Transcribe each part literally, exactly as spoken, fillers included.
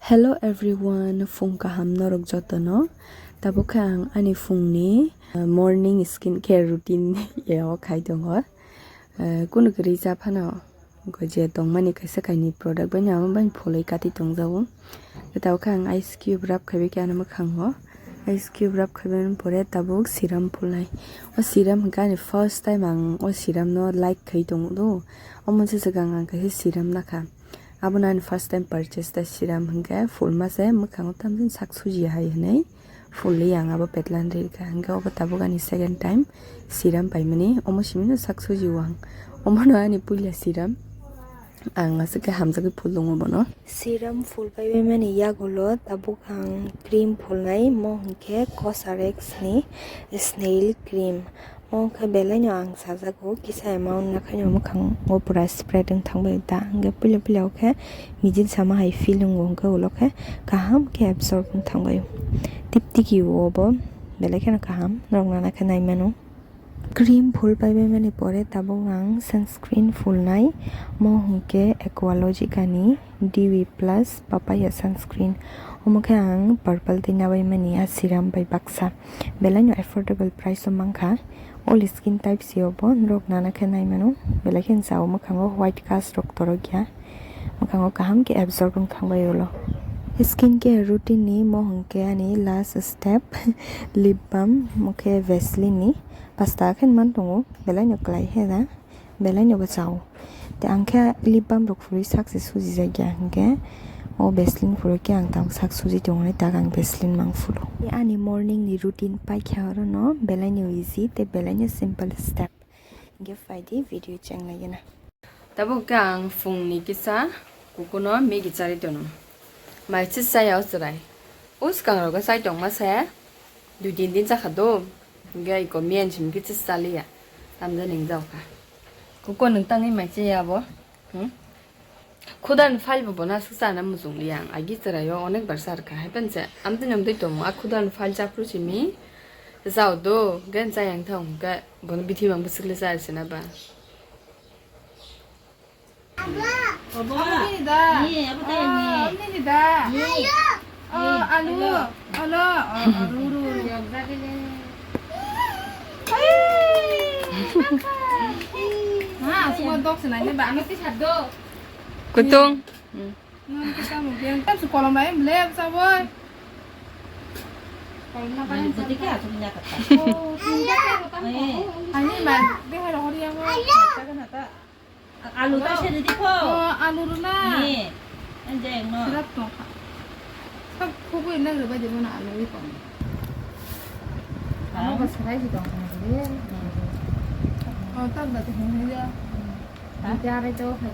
Hello everyone, phung kaham norok jotono. Tabuk khe ang ani phungni, uh, morning skin care routine yao khai tongo. Uh, kunu kwrwi cha phano, je tongmani kaisa kainwi product bai no amo bai phulwi kati tongjago. Tabuk khe ang ice cube rub khaibai khe ani mwkhango. Ice cube rub khaibani pore tabuk serum phulnai. O serum hwnkhe ani first time ang o serum no like khai tongo do. Omo se swkang ang kaisa serum nakha. Abono ani first time purchase ta serum hwnkhe phulma se mwkhango tamjani sak suji hai hwnwi phulwi ang abo petlan rikha. Hwnkhe obo tabuk ani second time serum paimani, omo simino sak suji o ang. Omono ani puila serum. Ang aswk khe hamjagwi phulungo bono. Serum phul paibaimani yagulo tabuk ang cream phulnai, mo hwnkhe Cosrx ni snail cream. Mo hwnkhe belaino ang sajago, kisa amount nakhaino mwkhango pura spread wng thangbai da. Hwnkhe puila puila o khe mijil sama hai feel wngo, hwnkhe ulo khe kaham khe absorb wng thangbai. Tiptiki o bo belai kheno kaham, norok nana khe naimano. Cream phul paibaimani pore tabuk ang sunscreen phulnai, mo hwnkhe Aqualogica ni Dewy Plus Papaya Sunscreen. Omo khe ang purple twi nabaimani a serum bai baksa. Belaino affordable price o mankha. All skin types yo bo norok nana khe naimano. Belai kheno chao mwkhango white cast rok torokya. Mwkhango kaham khe absorb wng thangbai ulo. Skin care routine ni mo hwnkhe ani last step lip balm, mo khe Vaseline ni. Pasta khe man tongo, belaino kwlai khe da, belaino bo chao. Tei ang khe lip balm rok phurwi sak se sujijakya, hwnkhe o Vaseline phurwi khe ang tamo sak suji tongo, tak ang Vaseline mang phuru. Ani morning ni routine paikha orono belaino easy tei belaino simple step. Hwnkhe phaidi video chenglaigena. Tabuk khe ang phungni kisa kukuno Maggi charwi tono. Mai se chaya o chwrai. O swkang rogo chai tongma se dui tin din chakha do. Hwnkhe iko miyan simi khe se chaliya. Tamjani wng jao kha. Kuku nwng tangwi mai chaya bo. Hmm? Khudani file bo bono aswk chana muchung liya ang. Agi chwrai o onek bar char kha. Hai pense amtwi nwng twi tongo. A khudani file chaphru simi. Jao do. Gen chayang thang hwnkhe bono bithi mang bwswk le chai sina ba. Abo. Abo nini da? Ni, abo tayang ni. Ah, nini da? Ni. Oh, ni, alu. Alu. Alu. Oh, oh, ru, ru, ru. Hai. Ma, semua dok senai ni ba. Ano ti sado. Kutung. Hmm. Hmm, kita mau biang. Kan su kolom lain beli apa saboi? Kolom apa yang jadi kya tu punya kata. Oh, tinggal apa kan? Eh. Ani ma, dia ada hori yang mau. Kata kan kata. Alu ta seri di ko. Oh, alu runa. Ni. Anjay no. Sirat no kha. Kha khugui nang rwbai di bono alu wi kong. Ano ba sarai di tong kha ni. Oh, tam da te hung hung ya. Ha? Jare to kha.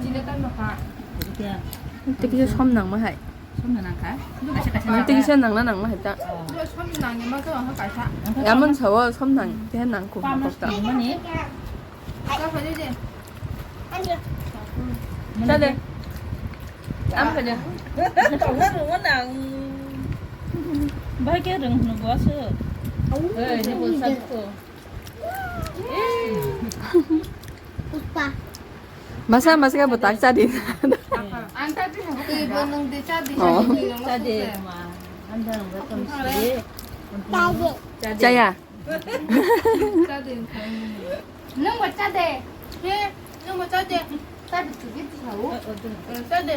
Chile tam no kha. Tei kisa som nangma hai. Som na nang kha. Tei kisa nangna nangma hai ta. Som nang ni ma to ha kaisa. Yamon sawo som nang, tei nang ko. Pama kok ta. Mani. Chale. Am khaja. Tongna rungma nang. Bai khe rung hwnwi bo aswk. Oi, ni bo sab ko. Puspa. Masa masa ka bo tak cha di. Ang ta di. Tei bo nang de cha di. Oh. Cha di ma. Ang da rung ba kam si. Cha di. Chaya. Nwng bo cha de. He, nwng bo cha de. Cha de, cha de, cha de. Cha de.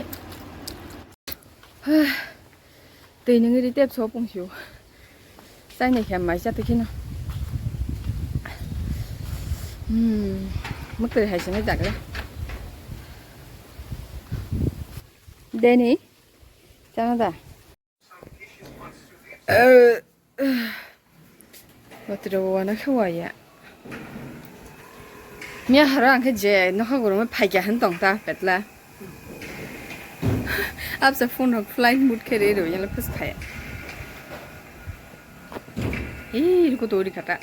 Twi nwngwi ri tep so pung sio. Chai nai khe mai cha twi kheno. Hmm. Mwtwi hai sini jagra. Deni. Chana da. Battery bo wana khe waya. Miya haro ang khe je nokha gurungwi phaikya hwn tong ta petla. Absa phone rok flight mode khe re rw yala phus phaya. Ee, ruko to ri khata.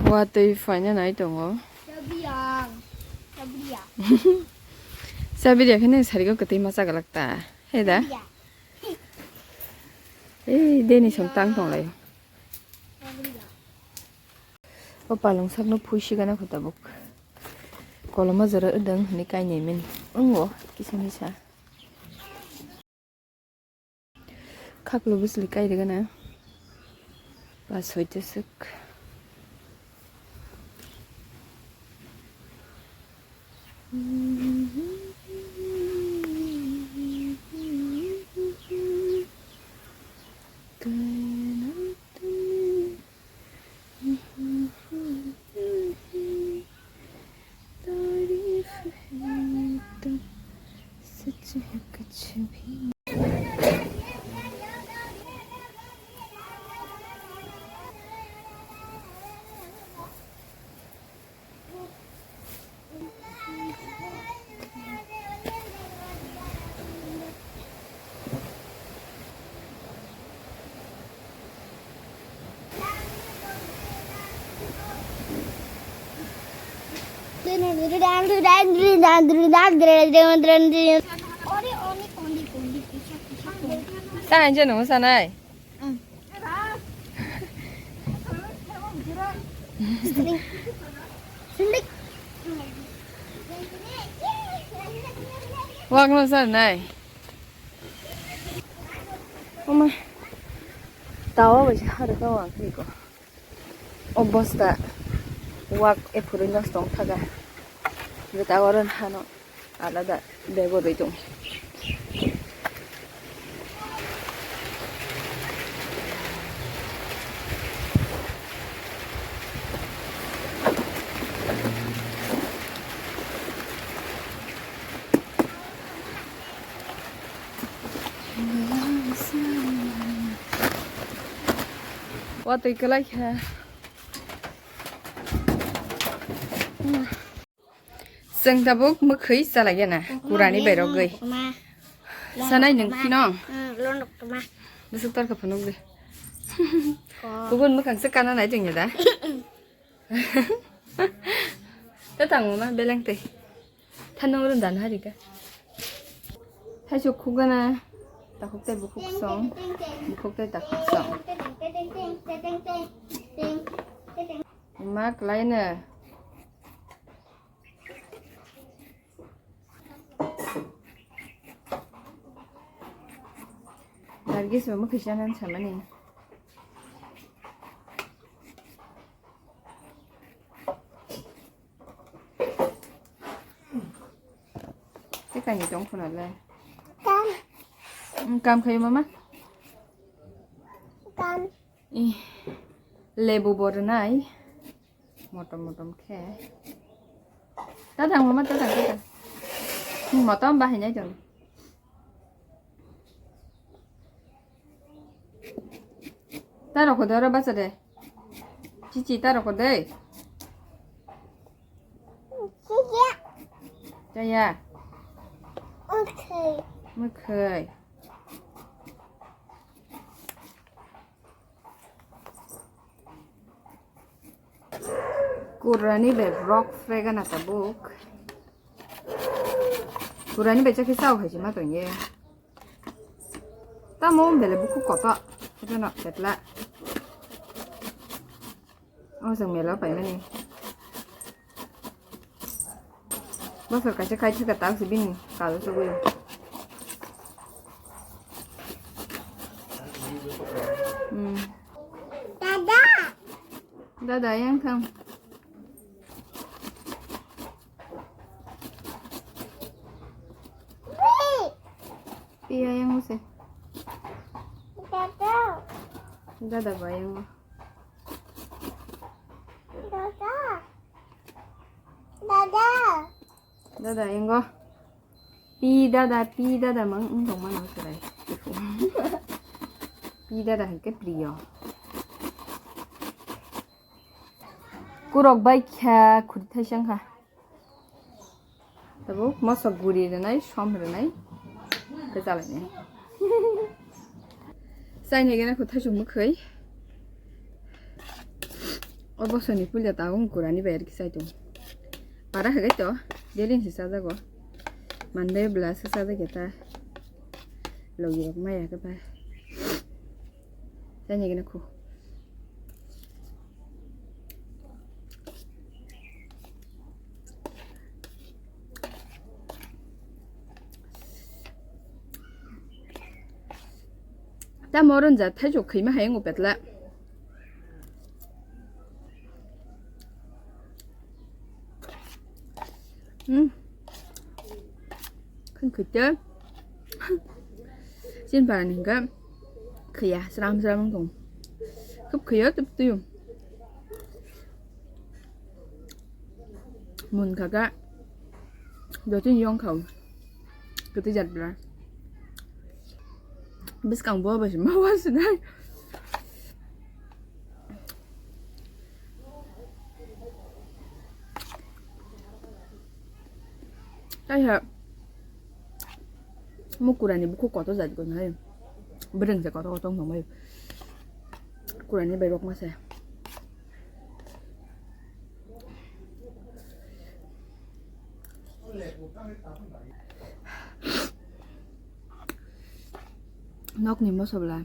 Watwi phaina nai tongo. Sabriya. Sabriya. Sabriya khe nini sarigo kwtwi ma chagalak ta. He da? Sabriya. Ei, deni song tang tong lai. Sabriya. O palong sakno phui sigana kho tabuk. Koloma jora wdang hwnwi kainwi mani. Wngo kisa misa. Haklo bwsli kai rwgana. Ba soita swk. तारीफ है तो सच है कुछ भी। Ta hanje nung sanai. Wak no sanai. Oma. Tawa bai harika wak ko. O bosta wak ephuru nosto wng thaga. Bwta oro hano alada bego rwi tong. Watwi kwlai kha. Chwng tabuk mwkhwi chalaiya na, kurani bai rogwi. Sanai nwng phino? Bwswk torkha phunukdi. Kubun mwkhang se kana nai tongya da? Ta tangma beleng tei. Thanung rwdan harika. Thaisuk khukgana, takhuk tei bukhuk song, bukhuk tei takhuk song. Ma kwlaino. Nargis bo mwkhwi chanani samani. Tei kaini tong phunale. Kam. Mm, kam khayo mama? Kam. Ih, lebu bo rwnai. Motom motom khe. Ta thang mama, ta thang, ta thang. Hmm, motom bahai nai tong. Ta rokho de oro bacha de. Chichi ta rokho de. Chichi. Chaya. Okay. Mwkhwi. Kurani bai rok fregana tabuk. Kurani bai chakhe sao hai se ma tongye. Tamo bele bukhuk koto. Koto no petla. O chwng mela paimani. Bosor kaisa kai thaka tak se bini kalo sogwi. Hmm. Dada. Dada yang thang. Pi. Pi yang se. Dada. Dada ba yang. Dada. Dada. Dada, ingo. Pi dada, pi dada mang wng tongmano chwrai. Pi dada hai khe priyo. Kurok bai kha khuri thaisang kha. Tabuk mosok guri rwnai, som rwnai. Khe chalainai. Chaini gana kho thaisuk mwkhwi. O bosoni puila tabuk kurani bai arki chai tongo. Para hagai to, daily ni chajago. Mande bwla se chajak ya ta. Logi rok maya khe ba. Chaini gana kho. Tamo oro ja thaichuk khaima hai wngo petla. Hmm. Khun khwtwi. Chin para ni hwnkha khwya, sram sram wng tong. Khub khwya, tub tuyu. Mun kha kha. Joto ni yong khao. Kwtwi jat bra. Bwskang bo bai se ma wa se nai. Taiha mo kurani bukhuk kotor jat gwnai. Bwrwng se kotor kotor wng tongbai. Kurani bai rok ma se. Nokni mosola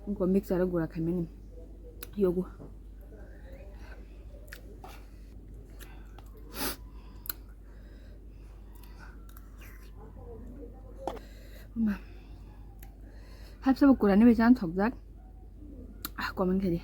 wngkha mixer o gura khaimani yogo. Hapsa bo kurani bai chan thokjak. Ah, comment khaidi.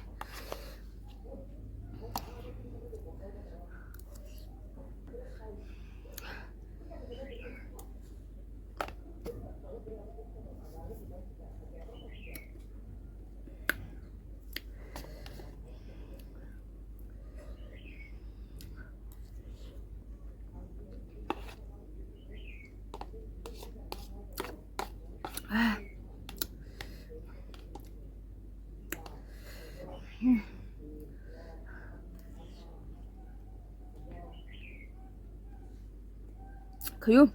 Khayu.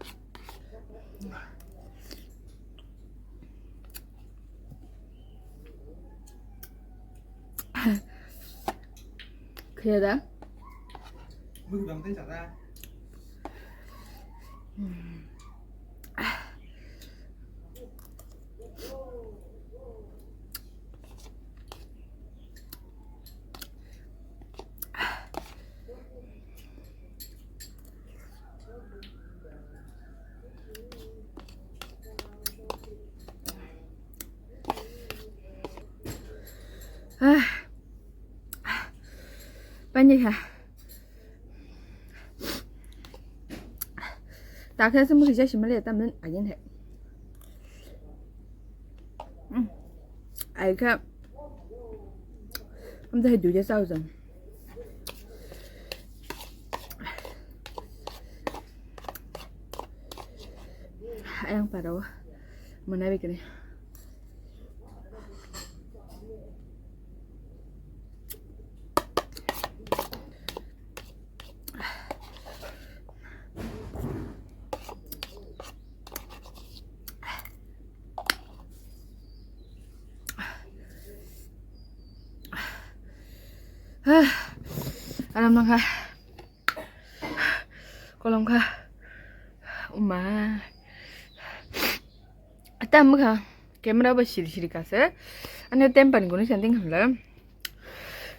Khaya da? Ah. Panikha. Takhe se mukhi jai simale tamdan again he. Hmm. Ai kha. Amda he duja sao jang. Ayang paro. Mana bikini. Aram nangkha. Kolom kha. Uma. Tam kha. Camera bai siri siri kha se. Ani temper ni guni sanding hamla.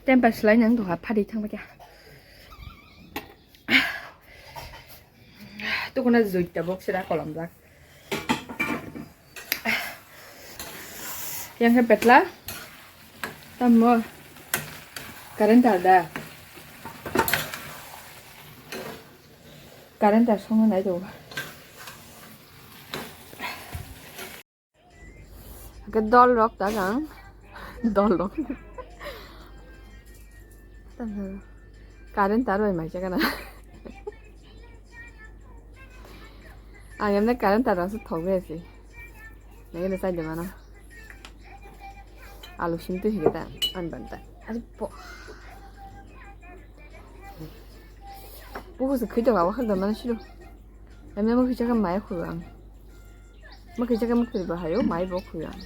Temper slai nang to ha phadi thang bakya. Tukuna joita box ra kolom jak. Yang khe petla. Tamo. Current tar da. Current tar songna nai do. Ke dol rok ta jang. Dol rok. Current tar bai mai chakana. Ang emne current tar rok se thok bai se. Nai le sai de mana. Alu sim tu higeta an ban ta. Ari po. Buku se khito ga wa khagda mana shiru. Emne mo khicha ka mai khu ang. Mo khicha ka mo khiri ba hayo mai bo khu ang.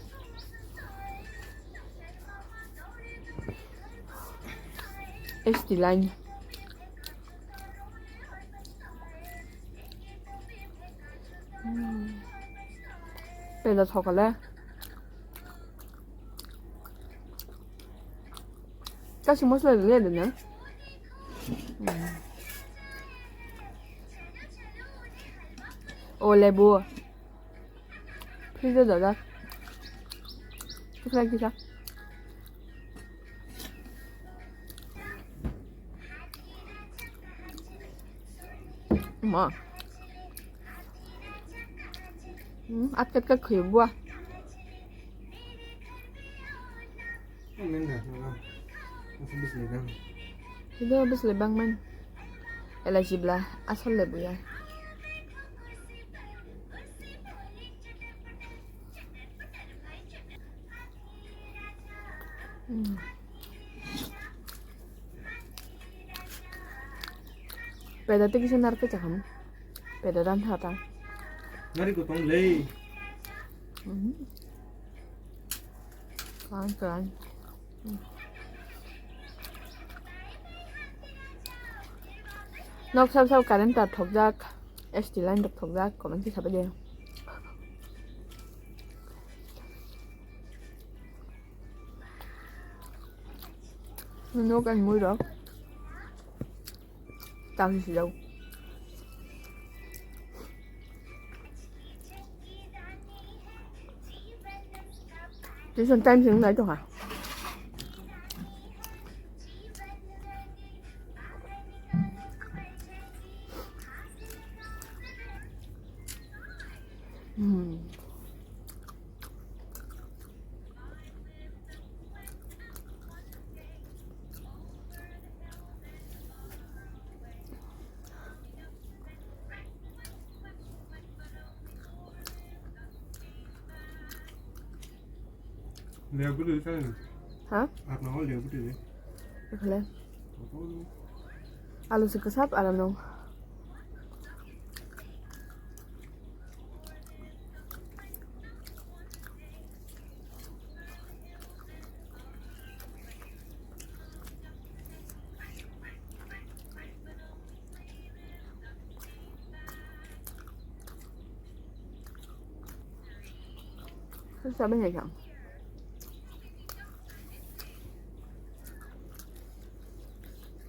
Esti line. Hmm. Peda thokale. Kasi masala le de na. Hmm. O lebu. Fridge-o dada. Kisa kisa. Ma. Hmm, atka atka khuyuk bua. Itu habis lebang man. Ela jibla asal lebu ya. Hmm. Peda te kisa narpe chakam. Peda dan thata. Nari ko tong lei. Mhm. Kan kan. Hmm. Nok sab sab current tar thokjak, S T line rok thokjak, comment khe sabai de. Nok ani mui rok. Tang si jau. Tuition time sing nai to ha. Hmm. Leo bwtwi sai. Ha? Apna hol leo bwtwi. Ekhle. Alu se kwsap aram nung. Sabi hai kang.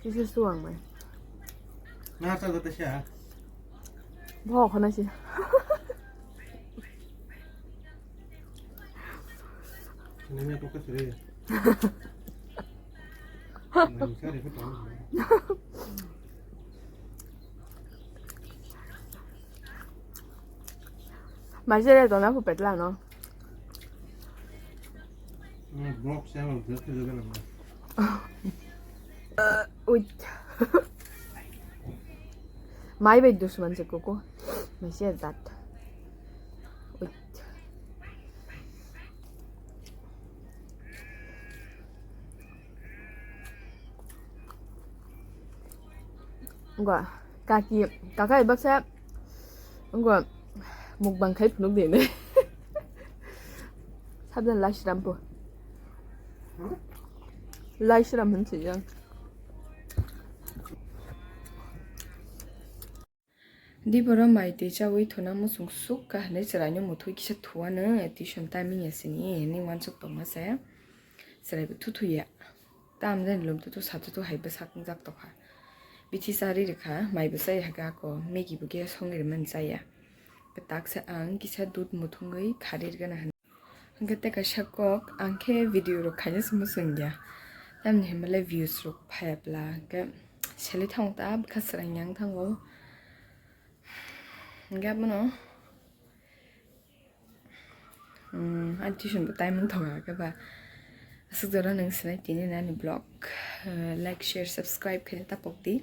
Kisa suang mai. Na sa gata siya. Bo khona si. Nanya ko kasre. Nanya sare ko tong. Mai jere dona pu petla no. Block channel block ke jaga na. Wait. Mai bai dus man se koko. Mai se dat. Wait. Ngo kaki kakai baksa ngo mukbang khai phunuk de ne. Sabdan lai siram po. Lai siram hin se yang. Diboro mai twi chawi thuna muchung sukha hinwi chwraino muthwi kisa thuano tuition timing ya sini hinwi uansuk tongma se chwraibo thuthuya. Tamjani lomthutu sathutu hai bwsak wngjak tokha. Bithi chari rwkha, maibo chai haka ako, Maggie bo gas hongwi rwmani chaya. Taksa ang kisa dudh muthungwi khari rwgana hinwi. Hwnkhe tei kaisa kok, ang khe video rok khaina se muchung ya. Tamni hinmale views rok phaya bla, hwnkhe selai thango ta, bwkha chwrai yang thango. Hwnkhe abono, hmm, ani tuition bo time wng thokha khe ba. Aswk jora nwng sinai tini nani vlog, eh, like, share, subscribe khaina tapok di.